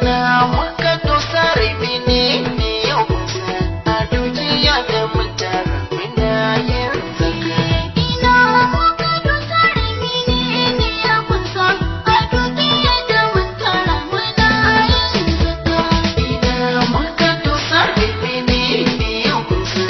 Ina muka dosa menene ya kunsa a dukiya da mun tara muna yin zakka. Ina muka dosa menene ya kunsa a dukiya da mun tara muna yin zakka. Ina muka dosa menene ya kunsa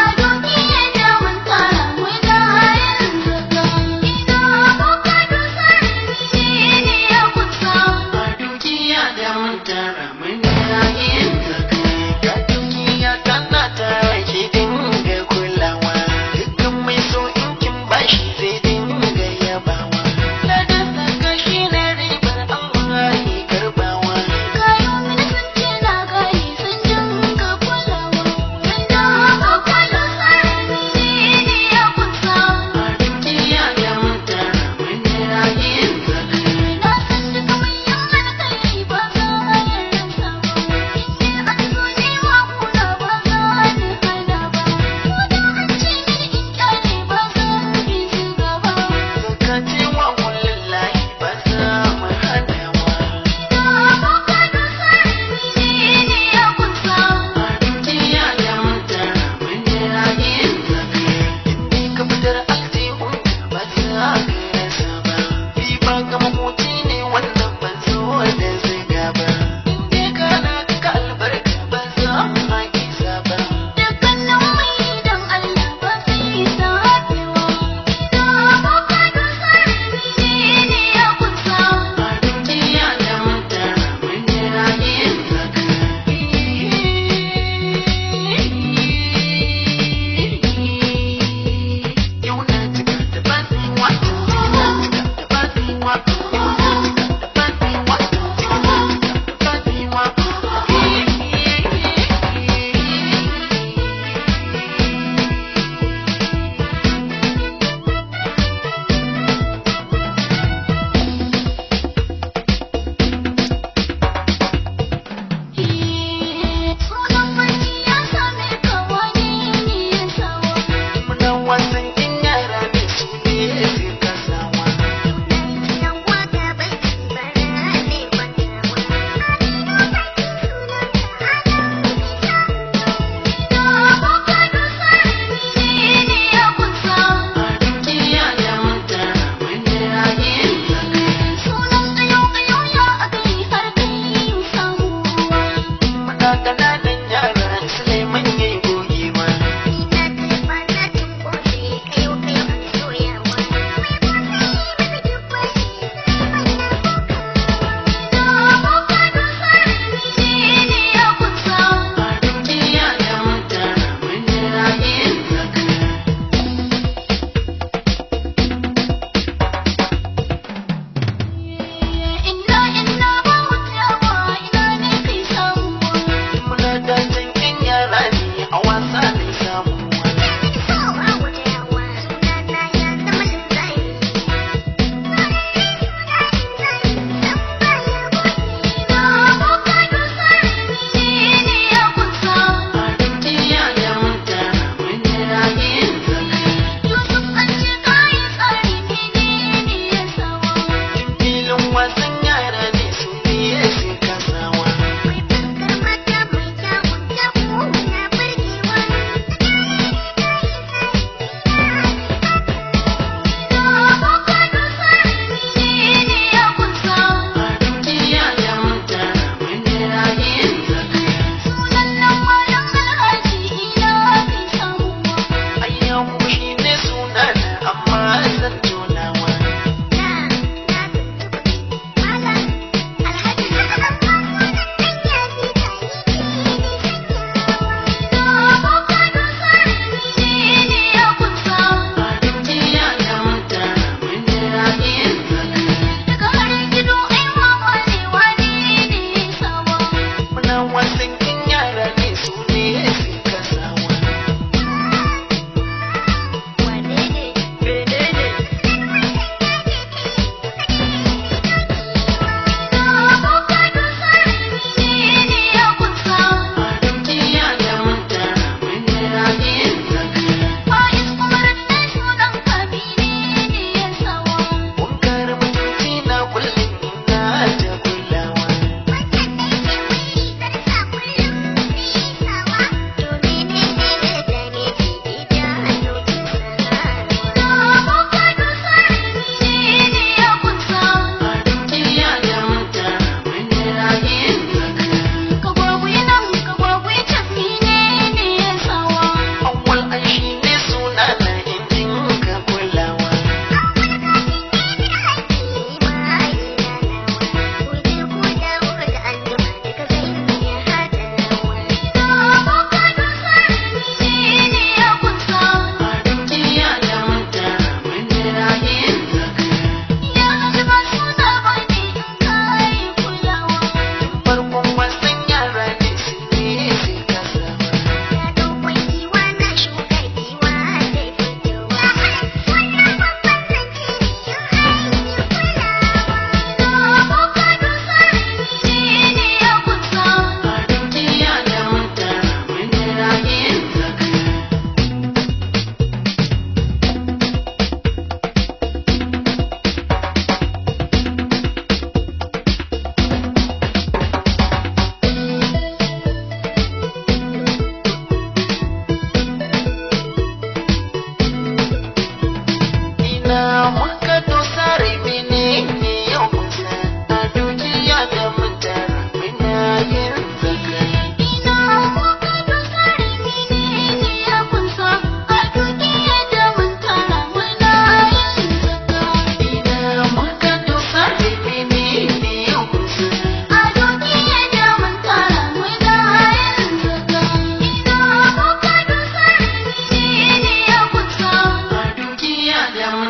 A dukiya da mun tara muna yin zakka. Ina muka dosa menene ya kunsa a dukiya da mun tara muna yin zakka. Ga dukiya tana tara ki dinga kulawa, dukkan mai so in kin bashi zai dinga yabawa. Ladan zakka shine ribar Allah ya karbawa. Kayo mini sun ce na gane sun dinga kulawa. Ina muka dosa menene ya kunsa. A dukiya da mun tara muna yin zakka. Na san duka manyan alkhairi ba za a yarda.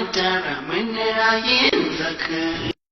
mun tara muna yin zaka.